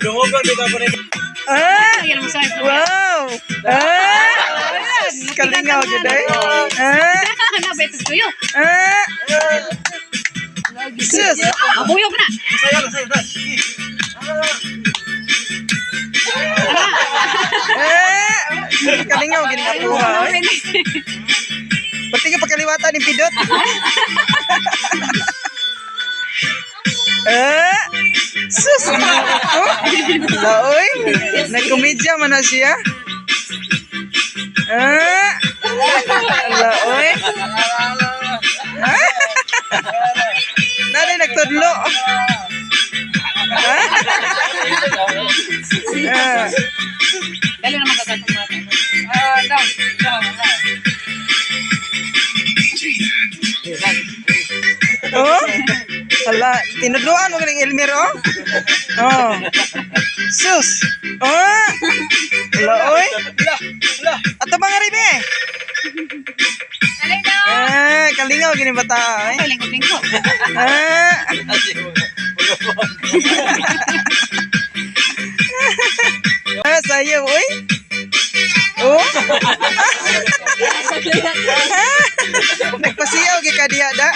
Dungogon bitaw ko ni. Ah! Ayan mo sa Wow! Ah! Kalingaw gid eh. Ah! Ano ba ito tuyo? Ah! Sus! Mabuyog na. Sayo na sayo na. Sige. Ah! Kalingaw gid nga kuha oy. Pati ka pagkaliwatan ni pidot. Ah! Sus! Oh! Laoy! Nagkomedya man na siya. Ah! Laoy! Ah! Nanay nagtudlo. Ah! Ah! Dali naman kagatong bata. Ah, down. Down. Down. Oh? Hala, tinudluan mo galing Elmer, oh? Oh. Sus. Oh. Hala, oy. La, la. Ato ba nga rin, eh? Dali na. Ah, kalingaw gini bata, eh. Ay, lingkod-lingkod. Ah. Ah, sayo, oy. Oh. Nagpasiyaw gi ka diha da.